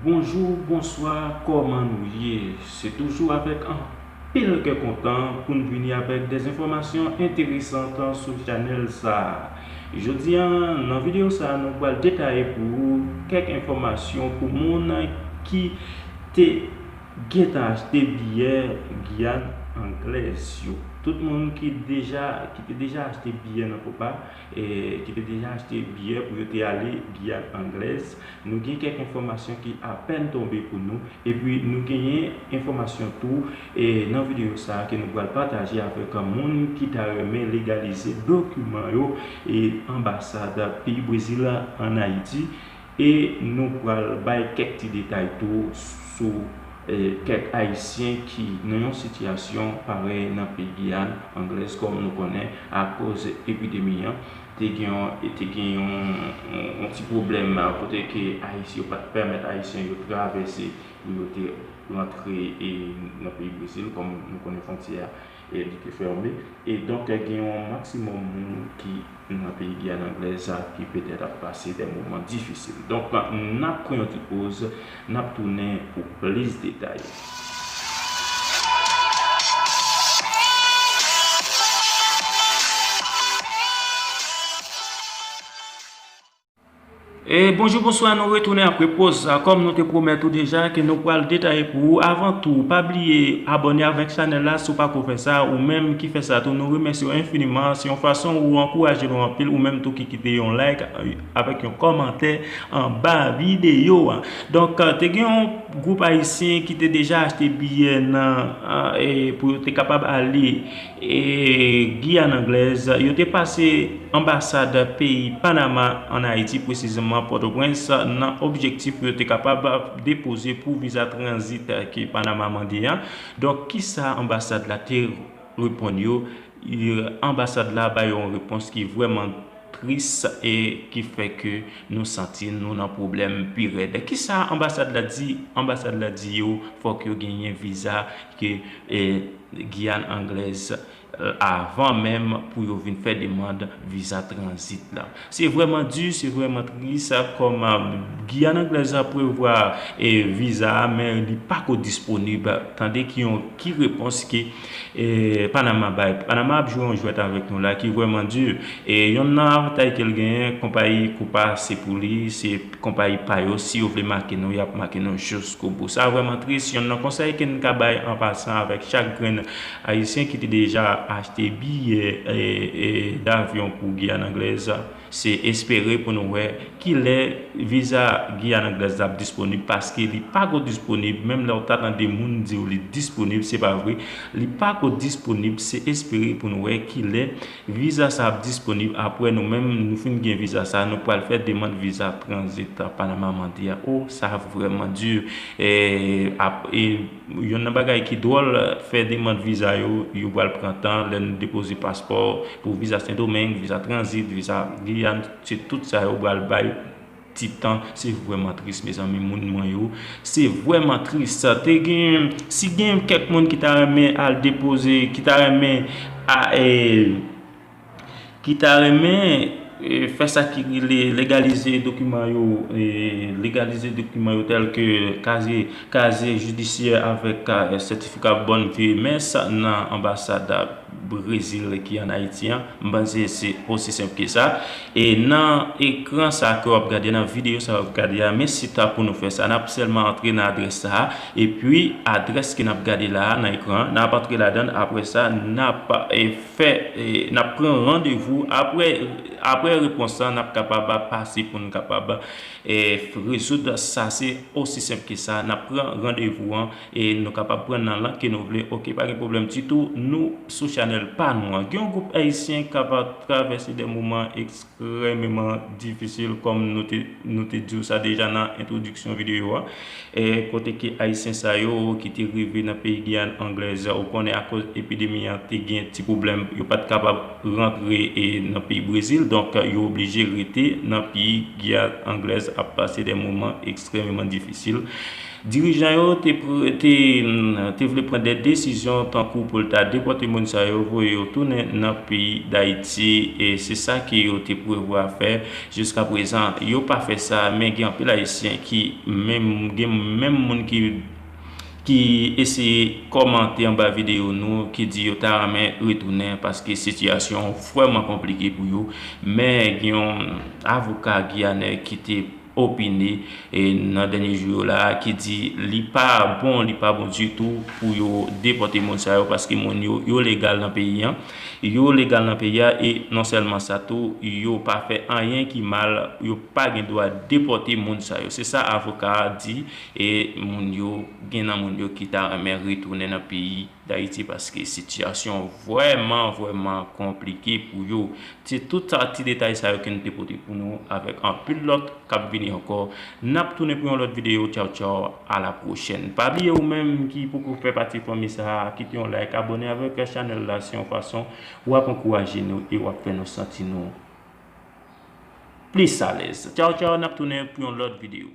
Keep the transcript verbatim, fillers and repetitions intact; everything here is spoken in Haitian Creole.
Bonjou, bonswa, kòman nou ye? Se toujou avèk anpil kè kontan pou n vini avèk de enfòmasyon enteresan sou chanèl sa a. Jodi a, nan videyo sa a, nou pral detaye pou ou kèk enfòmasyon pou moun ki te gentan achte biyè Giyàn Anglèz yo. Tout moun ki deja, ki te deja achte biyè nan Copa, e ki te deja achte biyè pou yo te ale Giyàn Anglèz, nou gen kèk enfòmasyon ki apèn tonbe pou nou, epi nou genyen enfòmasyon tou, e nan videyo sa a ke nou pral pataje avèk moun ki ta renmen legalize dokiman yo, e anbasad peyi Brezil ann Ayiti, e nou pral bay kèk ti detay tou sou, e, kèk Ayisyen ki nan yon sitiyasyon parèy nan peyi Giyàn Anglèz, kòm nou konnen, akoz epidemi an, te gen yon, te gen yon, yon, yon ti pwoblèm, a, kote ke Ayisyen, yo pa t pèmèt Ayisyen yo travèse pou yo te rantre, e, nan peyi Brezil, kòm nou konnen fwontyè a, e, li te fèmen. E donk, gen yon maksimòm moun ki nan peyi Giyàn Anglèz ki petèt ap pase de moman difisil. Donk, n ap pran yon ti poz, n ap tounen pou plis detay. E bonjou, bonswa, nou retounen apre poz sa. Kòm nou te pwomèt ou deja ke nou pral detaye pou ou, avan tou, pa bliye abòne avèk chanèl la si w pako fè sa, ou menm ki fè sa tou, nou remèsye w enfiniman. Se yon fason ou ankouraje nou anpil, ou menm tou ki kite yon like, e, avèk yon kòmantè anba videyo a. Donk, te gen yon gwoup ayisyen ki te deja achte biyè nan, e, pou yo te kapab ale e Giyàn Anglèz, yo te pase anbasad peyi Panama ann Ayiti, presizeman Pòtoprens, nan objektif pou yo te kapab depoze pou viza tranzit ke Panama mande a. Donk, kisa anbasad la te reponn yo? E, anbasad la ba yo yon repons ki vrèman tris e ki fè ke nou santi nou nan pwoblèm pi rèd. Kisa anbasad la di? Anbasad la di yo fòk yo genyen viza ke, e, Giyàn Anglèz, e, avan menm pou yo vin fè demann viza tranzit la. Se vrèman di, se vrèman tris, kòm, e, Giyàn Anglèz prevwa, e, viza a, men li pako disponib. Tande ki yon, ki repons ke, e, Panama bay. Panama ap jwe yon jwèt avèk nou la ki vrèman di. E yonn nan avantay ke l genyen, konpayi Copa se pou li, se konpayi pa yo, si yo vle make nou, y ap make nou jiskobou. Sa vrèman tris. Yonn nan konsèy ke n ka bay an pasan avèk chak grenn Ayisyen ki te deja achte biyè, e, e, davyon pou Giyàn Anglèz, se espere pou nou wè kilè viza Giyàn Anglèz la ap disponib, paske li pako disponib, menm lè w ta tande moun di w li disponib, se pa vre, li pako disponib, se espere pou nou wè kilè viza sa ap disponib. Apre nou menm, nou fin gen viza sa, nou pral fè demann viza tranzit Panama mande a. O, sa vrèman di. E, ap, e, yonn nan bagay ki dwòl, fè demann viza yo, yo pral pran tan, lè nou depoze paspò, pou viza Sendomeng, viza tranzit, viza Giyàn, se tout sa yo pral bay ti tan. Se vrèman tris, mezanmi, moun mwen yo. Se vrèman tris. Te gen, si gen kèk moun ki ta renmen al depoze, ki ta renmen a, e, ki ta renmen, e, fè sa ki rele legalize dokiman yo, e, legalize dokiman yo tèl ke kazye, kazye jidisyè avèk, e, sètifika bòn vyeyemès nan anbasad Brezil ki ann Ayiti an. M panse se osi senp ke sa. E nan ekran sa ke w ap gade, nan videyo sa w ap gade a, men site pou nou fè sa. N ap sèlman antre nan adrès sa a. Epi, adrès ke n ap gade la a, nan ekran an, n ap antre ladan l. Apre sa, n ap, e, fè, e, n ap pran randevou. Apre, apre repons lan, n ap kapab pase pou n kapab, e, rezoud sa. Se osi senp ke sa. N ap pran randevou an e nou kapab pran nan lang ke nou vle. Oke, pa gen pwoblèm ditou. Nou sou chanèl pa nou an. Gen yon gwoup ayisyen k ap travèse de moman ekstrèmeman difisil, kòm nou te, nou te di w sa deja nan entwodiksyon videyo a. E kote ke ayisyen sa yo ki te rive nan peyi Giyàn Anglèz, ou konnen akoz epidemi an te gen ti pwoblèm, yo pa t kapab rantre, e, nan peyi Brezil. Donk, yo oblije rete nan peyi Giyàn Anglèz ap pase de moman ekstrèmeman difisil. Dirijan yo te, te, te vle pran de desizyon tankou pou l ta depòte moun sa yo, voye yo tounen nan peyi Dayiti, e se sa ke yo te prevwa fè. Jiska prezan, yo pa fè sa, men gen anpil Ayisyen ki menm, gen menm moun ki ki eseye kòmante anba videyo nou, ki di yo ta renmen retounen paske sitiyasyon vrèman konplike pou yo. Men gen yon avoka giyanè ki te opine e nan dènye jou yo la ki di li pa bon, li pa bon ditou pou yo depòte moun sa yo paske moun yo, yo legal nan peyi an. Yo legal nan peyi a e non sèlman sa tou, yo pa fè anyen ki mal, yo pa gen dwa depòte moun sa yo. Se sa avoka a di. E moun yo, gen nan moun yo ki ta renmen retounen nan peyi Dayiti paske sitiyasyon vrèman, vrèman konplike pou yo. Se tout sa, ti detay sa yo ke n te pote pou nou avèk anpil lòt k ap vini ankò. N ap tounen pou yon lòt videyo. Tchaw, tchaw, a la pwochèn. Pa bliye ou menm ki poko fè pati fanmi sa a, kite yon like, abòne avèk chanèl la, se yon fason w ap ankouraje nou e w ap fè nou santi nou plis alèz. Tchaw, tchaw, n ap tounen pou yon lòt videyo.